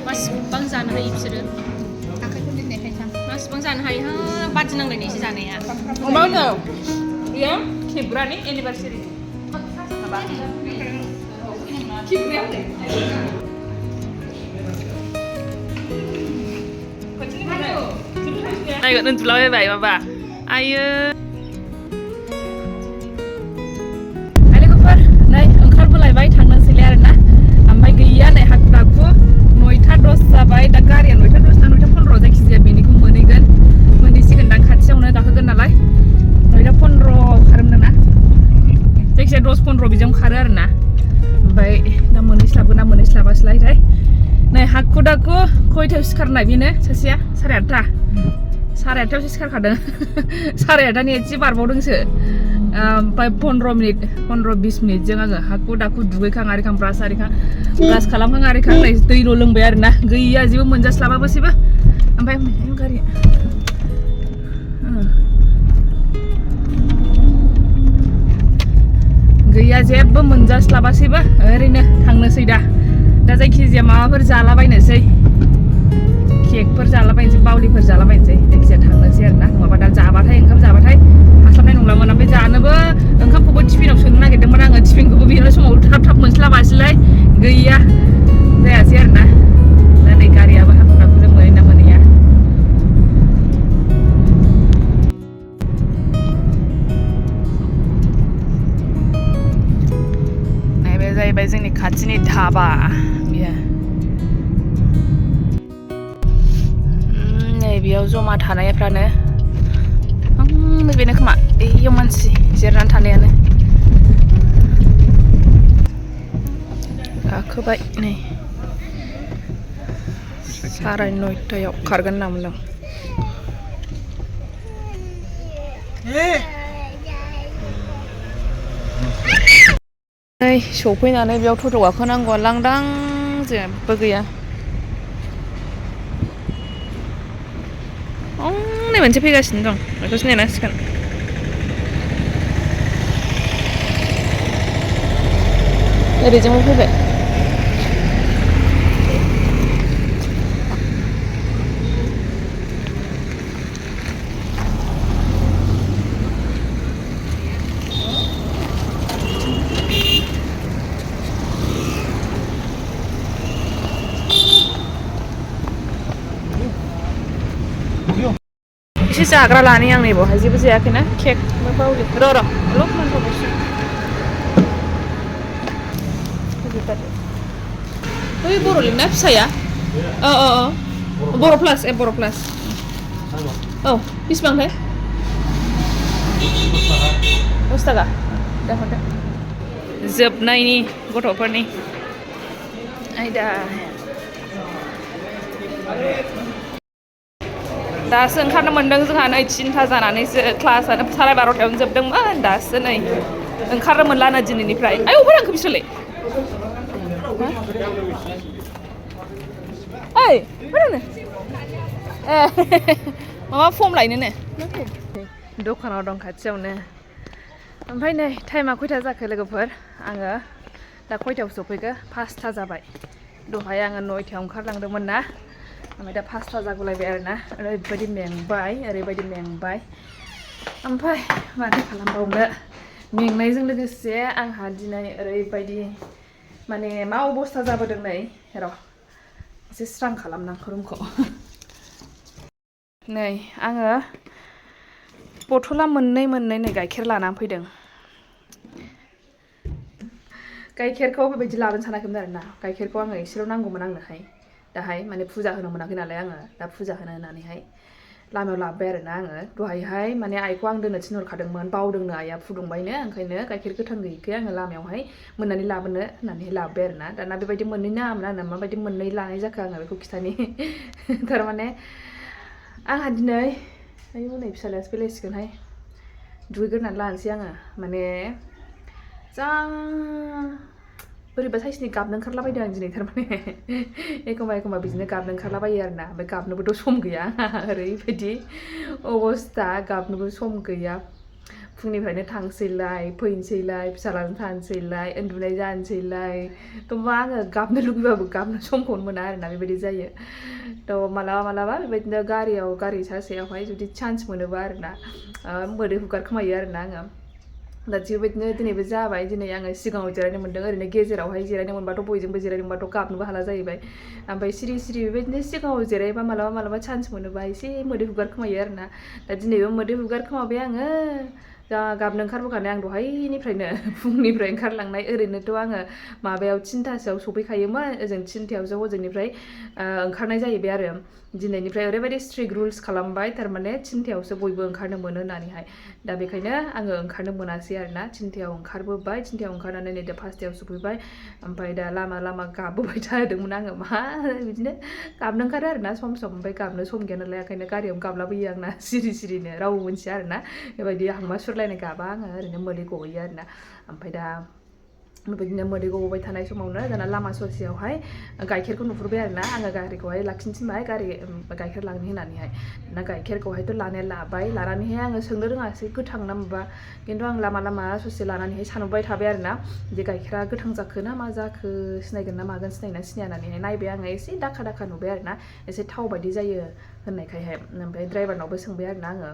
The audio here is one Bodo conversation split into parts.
मासिबां जानो हायो बिसोरो मासिबां जानो हायो हा बादि नांलायनायसो जानाया अमानो बेयो खेबग्रानि एनिभार्सारि माबा खेबग्राया नायगोन उन्दुलाबायबाय माबा आयो लोगोफोर नै ओंखारबोलायबाय थांनोसैलाय आरोना ओमफ्राय गैया नै हाखु दाखु 9:10 जाबाय दा गारिया 9:10 ना 9:15 जायखिजाया बेनिखौ मोनहैसिगोन दां खाथियावनो गाखोगोन नालाय 9:15 खारोमोन ना जायखिजाया 10:15 बिदियावनो खारो आरोना ओमफ्राय दा मोनहैस्लाबगोन ना मोनहैस्लाबासैलाय नै हाखु दाखु खयथायाव सिखारनाय बेनो सासेया 8:30 8:30 सिखारखादों 8:30 एसे बारबावदोंसो ओमफ्राय 15-20 मिनिटजों आङो हाखु दाखु दुगैखां आरिखां ब्रास खालामखां आरिखां नै दैल' लोंबाय आरोना गैया जेबो मोनजास्लाबाबोसैबो ओमफ्राय गारि गैया जेबो मोनजास्लाबासैबो ओरैनो थांनोसै दा जायखिजाया माबाफोर जालाबायनोसै केकफोर जालाबायनोसै बावलिफोर जालाबायनोसै जायखिजाया थांनोसै आरोना नङाबा दा जाबाथाय ओंखाम जाबाथाय हास्लाबनाय नंलामोन ओमफ्राय जानोबो ओंखामखौबो टिफिनाव सोनो नागिरदोंमोन आङो टिफिनखौबो बिहरनाय समाव थाब मोनस्लाबासैलाय गैया जायासै आरोना दा नै गारियाबो हाखु दाखु जों मोनहैना मोनहैया बे जाहैबाय जोंनि खाथिनि धाबा बेयो नै बेयाव जमा थानायफ्रानो बेनो खोमा बैयाव मानसि जिरायनानै थानायानो गाखोबाय नै 9:30 खारगोन होनना बुंदों नै सफैनानै बेयाव टट' गाखोनांगौ लांदां जेबो गैया नै मोनसे फैगासिनो दं बेखौसो नेनांसिगोन ओरैजोंबो फैबाय एसे जाग्रा लानि आं नै बावहाय जेबो जायाखैना केक बावलि र' बै बर'लिंना फिसाया बर' प्लास औ बेसेबांथाय 10 थाखा दा हरदो जोबनायनि गथ'फोरनि आयदा दासो ओंखारनो मोनदों जोंहा नै 3था जानानैसो क्लासआनो 12:30 जोबदोंमोन दासो नै ओंखारनो मोनलानो दिनैनिफ्राय आय अबाव थांखो बिसोरलाय ओइ मा थांनो माबा फर्म लायनोनो दखानाव दं खाथियावनो ओमफ्राय नै टाइमा खयथा जाखो लोगोफोर आङो दा खयथायाव सफैखो 5था जाबाय दहाय आङो 9थायाव ओंखारलांदोंमोन ना ओमफ्राय दा 5था जागुलायबाय आरोना ओरैबायदि मेंबाय ओमफ्राय माथो खालामबावनो मेंनायजों लोगोसे आंहा दिनै ओरैबायदि माने मा अबस्था जाबोदों नै र' एसे स्रां खालामनां रुमखौ नै आङो बथला मोननै नै गाइखेर लानानै फैदों गाइखेरखौ बेबायदि लाबोनो सानाखैमोन आरोना गाइखेरखौ आङो एसेल' नांगौमोन आंनोहाय दाहाय माने फुजा होनो मोनाखै नालाय आङो दा फुजा होनो होननानैहाय लामायाव लाबोबाय आरोना आङो दहायहाय माने आइखौ आं दोननो थिनहरखादोंमोन बावदोंनो आइया फुदुंबायनो ओंखायनो गाइखेर गोथां गैयैखाय आङो लामायावहाय मोननानै लाबोनो होननानै लाबोबाय आरोना दाना बेबायदि मोननै नाङामोन आंनो माबायदि मोननै लानाय जाखो आङो बेखौ खिथानि थारमाने आंहा दिनै आयौ नै फिसालायासो बेलायसिगोनहाय दुगैग्रोनानै लानोसै आङो माने जा बोरैबा साइसनि गाबनो ओंखारलाबायदों आं दिनै थारमाने एखमबा बिदिनो गाबनो ओंखारलाबायो आरोना ओमफ्राय गाबनोबोथ' सम गैया ओरैबायदि अबस्था गाबनोबो सम गैया फुंनिफ्रायनो थांसैलाय फैनोसैलाय फिसालाजों थानोसैलाय उन्दुनाय जानोसैलाय थ' मा आङो गाबनो लुगैबाबो गाबनो समखौनो मोना आरोना बेबायदि जायो थ' मालाबा बेबायदिनो गारि सासेयावहाय जुदि चान्स मोनोबा आरोना मोदै हुगारखोमायो आरोना आङो दा बेबायदिनो दिनैबो जाबाय दिनै आङो सिगाङाव जिरायनो मोन्दों ओरैनो गेजेरावहाय जिरायनो मोनबाथ' बयजोंबो जिरायनो मोनबाथ' गाबनोबो हाला जाहैबाय ओमफ्राय सिरि बेबायदिनो सिगाङाव जिरायबा मालाबा चान्स मोनोबा एसे मोदै हुगारखोमायो आरोना दा दिनैबो मोदै हुगारखोमाबाय आङो जा गाबनो ओंखारबोखानाय आं दहायनिफ्रायनो फुंनिफ्राय ओंखारलांनाय ओरैनोथ' आङो माबायाव 3थासोआव सफैखायोमोन ओजों 3थायावसो हजोंनिफ्राय ओंखारनाय जाहैबाय आरो दिनैनिफ्राय ओरैबायदि स्ट्रिक्ट रुल्स खालामबाय थारमाने 3थायावसो बयबो ओंखारनो मोनो होननानैहाय दा बेखायनो आङो ओंखारनो मोनासै आरोना 3थायाव ओंखारबोबाय 3थायाव ओंखारनानै नै दा 5थायाव सफैबाय ओमफ्राय दा लामा गाबबोबाय थादोंमोन आङो मा बिदिनो गाबनो ओंखारो आरोना सम ओमफ्राय गाबनो सम गैया नालाय ओंखायनो गारियावनो गाबलाबोयो आंना सिरिनो रावबो मोनथिया आरोना बेबायदि हांमा सुरलायनाय गाबा आङो ओरैनो मोदै गयो आरोना ओमफ्राय दा बेबायदिनो मोदै गबोबाय थानाय समावनो दाना लामा ससेयावहाय गाइखेरखौ नुहुरबाय आरोना आङो गारिखौहाय लाखिनो थिनबाय गाइखेर लांनो होननानैहाय ना गाइखेरखौहायथ' लानाया लाबाय लानानैहाय आङो सोंनो रोङासै गोथां ना माबा खिन्थु आं लामा ससे लानानैहाय सानबाय थाबाय आरोना जे गाइखेरा गोथां जाखो ना मा जाखो सिनायगोन ना मागोन सिनायना सिनाया होननानैहाय नायबाय आङो एसे दाखा नुबाय आरोना एसे थाव बायदि जायो होननायखायहाय ओमफ्राय ड्राइभारनावबो सोंबाय आरोना आङो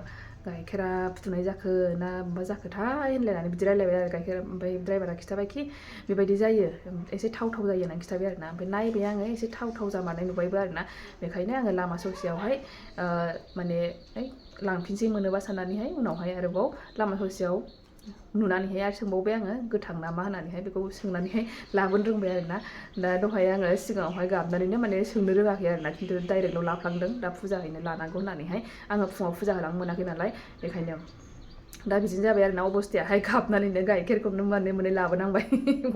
गाइखेरा फुदुंनाय जाखो ना माबा जाखोथाय होनलायनानै बिदि रायलायबाय आरो गाइखेर ओमफ्राय ड्राइभारा खिन्थाबायखि बेबायदि जायो एसे थाव जायो होननानै खिन्थाबाय आरोना ओमफ्राय नायबाय आङो एसे थाव जामारनाय नुबायबो आरोना बेखायनो आङो लामा ससेयावहाय माने लांफिनसै मोनोबा साननानैहाय उनावहाय आरोबाव लामा ससेयाव नुनानैहाय आरो सोंबावबाय आङो गोथां नामा होननानैहाय बेखौ सोंनानैहाय लाबोनो रोंबाय आरोना दा दहाय आङो सिगाङावहाय गाबनानैनो माने सोंनो रोङाखै आरोना खिन्थु डाइरेक्टल' लाफ्लांदों दा फुजा हैनो लानांगौ होननानैहाय आङो फुङाव फुजा होलांनो मोनाखै नालाय बेखायनो दा बिदिनो जाबाय आरोना अबस्थायाहाय गाबनानैनो गाइखेरखौनो मोनै लाबोनांबाय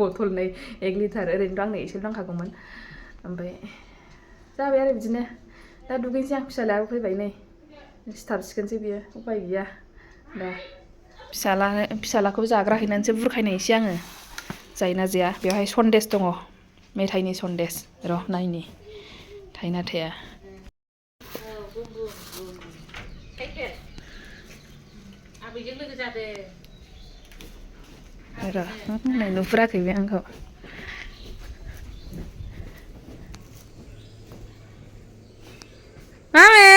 बथलनै 1 लिटार ओरैनोथ' आंनो एसेल' नांखागौमोन ओमफ्राय जाबाय आरो बिदिनो दा दुगैनोसै आं फिसालायाबो फैबाय नै सिथाबसिगोनसै बियो उपाय गैया दा फिसालाखौ जाग्रा हैनानैसो बुरखायनायसै आङो जायोना जाया बेवहाय सन्देस दङ मेथाइनि सन्देस र' नायनि थायोना थाया आबैजों लोगो जादों र' नुहुराखै बे आंखौ मामे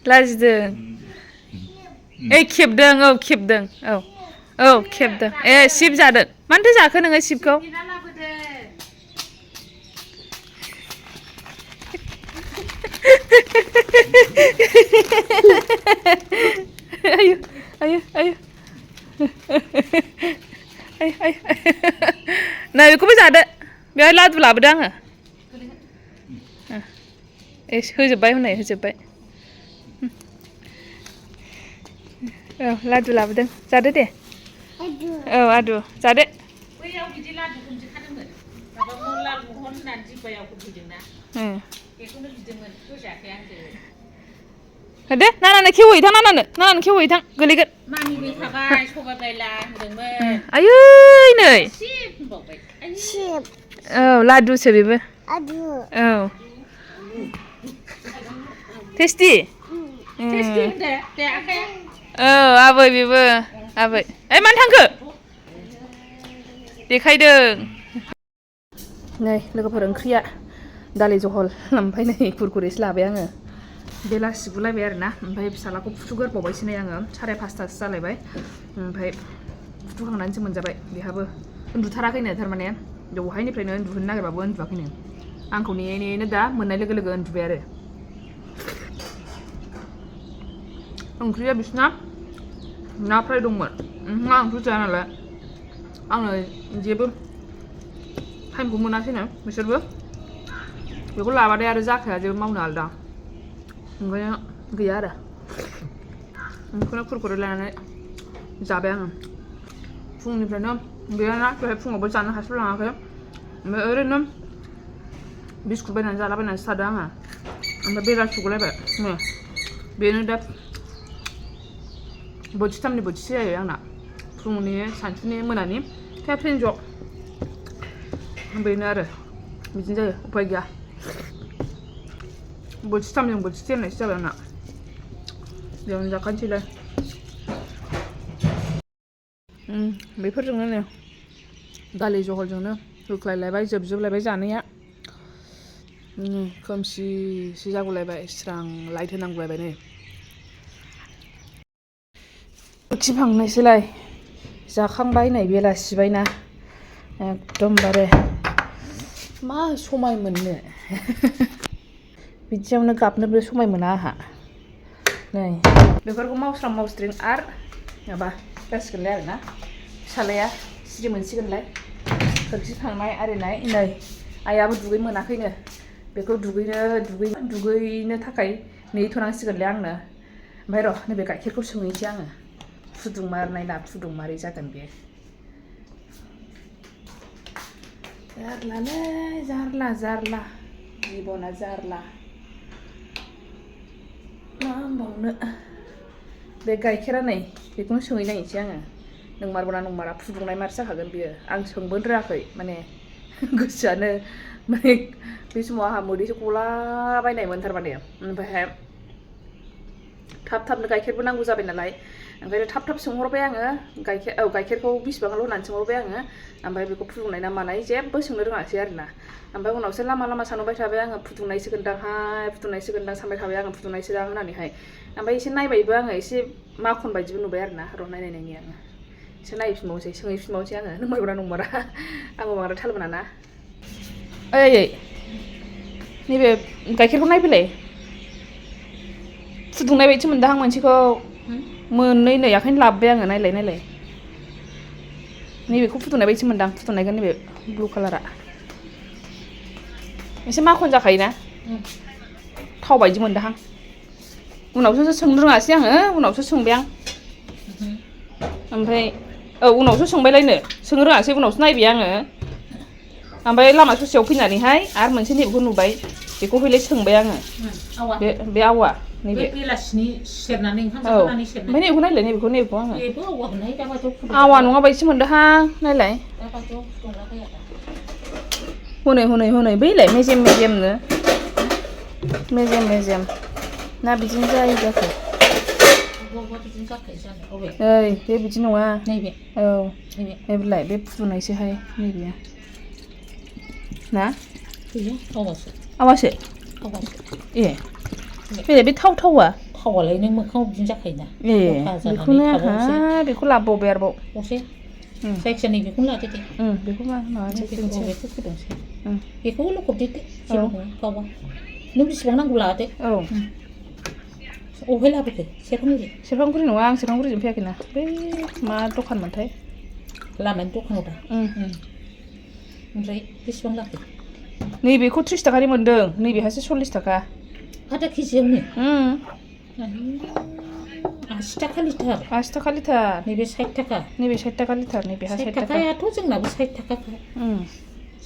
लाजिदों खेबदों औ खेबदों सिप जादों मानोथो जाखो नोङो सिपखौ आयु नै बेखौबो जादो बेवहाय लादु लाबोदो आङो होजोब्बाय हनै होजोब्बाय औ लादु लाबोदों जादो दे औ आदु जादो बैयाव बिदि लादु खनसेखादोंमोन माबा लाल महन होननानै दिब्बायाव होफैदोंना बेखौनो बिदोंमोन होजायाखै आंजों होदे नानानो खेवहैथां नानानो खेवहैथां गोलैगोन मामि होखाबाय सबाइबाय ला होनदोंमोन आयै नै होनबावबाय औ लादुसो बेबो औ टेस्टि होनदो दे आखाया औ आबै बेबो आबै मानो थांखो देखायदों नै लोगोफोर ओंख्रिया दालि जहल ओमफ्राय नै कुरकुरेसो लाबाय आङो बेलासि गुलायबाय आरोना ओमफ्राय फिसालाखौ फुथुगोरबावबायसो नै आङो 5:30 जालायबाय ओमफ्राय फुथुखांनानैसो मोनजाबाय बेहाबो उन्दुथाराखैनो थारमाने दहायनिफ्रायनो उन्दुहोनो नागिरबाबो उन्दुवाखैनो आंखौ नेयैनो दा मोननाय लोगो उन्दुबाय आरो ओंख्रिया बिसिना ना फ्राय दंमोन आं ओंख्रि जाया नालाय आङो जेबो टाइमखौ मोनासैनो बिसोरबो बेखौ लाबाथाय आरो जाखाया जेबो मावनो आलदा ओंखायनो गैया आरो ओंखायनो कुरकुरे लानानै जाबाय आङो फुंनिफ्रायनो गैयाना दहाय फुङावबो जानो हास्लाबलाङाखै ओमफ्राय ओरैनो बिस्कुट बायनानै जालाबायनानैसो थादों आङो ओमफ्राय बेलासि गलायबाय बेनो दा बोथिथामनि बोथिसे जायो आंना फुंनि सानसुनि मोनानि खेबसेनो ज' बेनो आरो बिदिनो जायो उपाय गैया बोथिथामजों बोथिसे होननायसो जाबाय आंना Jangan jakan sih lah. बेफोरजोंनो नै दालि जहलजोंनो होख्लायलायबाय जोबजोबलायबाय जानाया खोमसिसो जागुलायबाय स्रां लाइट होनांगुलायबाय नै उथिफांनायसोलाय जाखांबाय नै बेलासिबायना एकदमबारे मा समाय मोननो बिदियावनो गाबनोबो समाय मोना आहा नै बेफोरखौ मावस्रां मावस्रिं आरो माबा जासिगोनलाय आरोना फिसालाया सिरि मोनसिगोनलाय खोरखि फांनाय आरिनाय नै आइयाबो दुगै मोनाखैनो बेखौ दुगैनो थाखाय नेथ'नांसिगोनलाय आंनो ओमफ्राय र' नैबे गाइखेरखौ सोंहैनोसै आङो फुदुंमारनाय ना फुदुंमारै जागोन बे जारलालै जारला जिबना जारला मा होनबावनो बे गाइखेरा नै बेखौनो सोंहैनायनोसै आङो नंमारगौना नंमारा फुदुंनाय मारसो जाखागोन बियो आं सोंबोनो रोङाखै माने गोसोआनो माने बे समाव आंहा मोदैसो गलाबायनायमोन थारमाने ओमफ्रायहाय थाब-थाबनो गाइखेरबो नांगौ जाबाय नालाय ओंखायनो थाब-थाब सोंहरबाय आङो गाइखेरखौ बिसिबांल' होनानै सोंहरबाय आङो ओमफ्राय बेखौ फुदुंनाय ना मानाय जेबो सोंनो रोङासै आरोना ओमफ्राय उनावसो लामा सानबाय थाबाय आङो फुदुंनायसोगोनदां सानबाय थाबाय आङो फुदुंनायसोदां होननानैहाय ओमफ्राय एसे नायबायबो आङो एसे माखन बायदिबो नुबाय आरोना र' नायनायनि आङो एसे नायफिनबावनोसै सोंहैफिनबावनोसै आङो नंमारगौना नंमारा आंबो बांद्राय थाल मोना ना ओइ नैबे गाइखेरखौ नायफैलाय फुदुंनाय बायदि मोनदां आं मोनसेखौ मोननै नै आखायनो लाबोबाय आङो नायलाय नैबेखौ फुदुंनाय बायदि मोनदां फुदुंनायगोन नैबे ब्लु कालारा एसे माखन जाखायोना थाव बायदि मोनदां उनावसो सोंनो रोङासै आङो उनावसो सोंबाय आं ओमफ्राय उनावसो सोंबायलायनो सोंनो रोङासै उनावसो नायबाय आङो ओमफ्राय लामा ससेयाव फैनानैहाय आरो मोनसे नैबेखौ नुबाय बेखौ हयले सोंबाय आङो बे आवा नैबे बेलासिनि सेरनानै ओंखाम जाखांनानै सेरनाय ओमफ्राय नैबेखौ नायलाय नैबेखौ आङो बेबो आवाखौनाय दाबाथ' आवा नङा बायदिसो मोनदोंहां नायलाय दाबाथ' फुदुंला बाया हनै बैलाय मेजेमनो मेजेम ना बिदिनो जायो जाखो बिदिनो जाखायो जानो ओइ बे बिदि नङा नैबे नैबेलाय बे फुदुंनायसोहाय नैबेया ना आवासो ए बे थावालाय नों मोखाङाव बिदिनो जाखायोना बेखौनो आंहा बेखौ लाबोबावबाय आरोबाव जायखिया नैबेखौनो लादो दे बेखौ बेखौ फुदुंसै बेखौबो लखबदो जेबो नङा गावा नों बेसेबां नांगौ लादो अबेहाय लाबोखो सेरफांगुरि नङा आं सेरफांगुरिजों फैयाखैना बै मा दखान मोनथाय लामानि दखानाव दा ओमफ्राय बेसेबां लाखो नैबेखौ 30 थाखानि मोनदों नैबेहासो 40 थाखा आधा केजियावनो 80 थाखा लिटार नैबे 60 थाखा लिटार नैबेहा 60 थाखा थाखायाथ' जोंनाबो 60 थाखा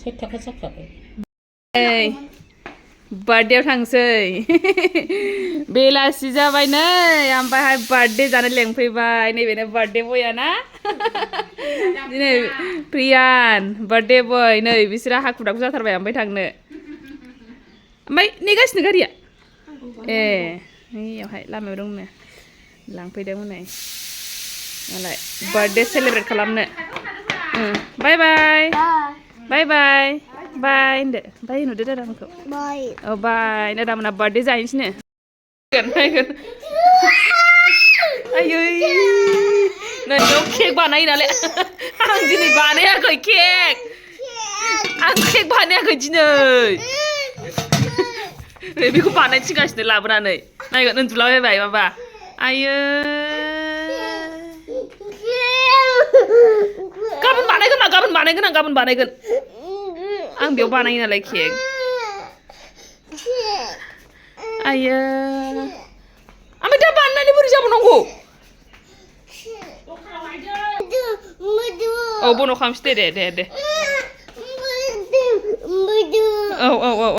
60 थाखा जाखाबाय बार्थडेआव थांसै बेलासि जाबाय नै ओमफ्रायहाय बार्थडे जानो लेंफैबाय नैबेनो बार्थडे बया ना दिनै प्रियान बार्थडे बय नै बिसोरो हाखु दाखु जाथारबाय ओमफ्राय थांनो ओमफ्राय नेगासिनो गारिया नैयावहाय लामायाव दंनो लांफैदों नै मालाय बार्थडे सेलेब्रेट खालामनो बाय होनदो बाय होनहरदो दादामोनखौ बाय दादामोना बार्थडे जाहैनोसैनो आयै नै केक बानायो नालाय आं दिनै बानायाखै केक आं केक बानायाखै दिनै बेखौ बानायनो थिनगासिनो लाबोनानै नायगोन उन्दुलाबायबाय माबा आयै गाबोन बानायगोन आं बेयाव बानायो नालाय केक आयै ओमफ्राय दा बानायनानै बोरै जाबावनांगौ बन्द' खालामसै दे औ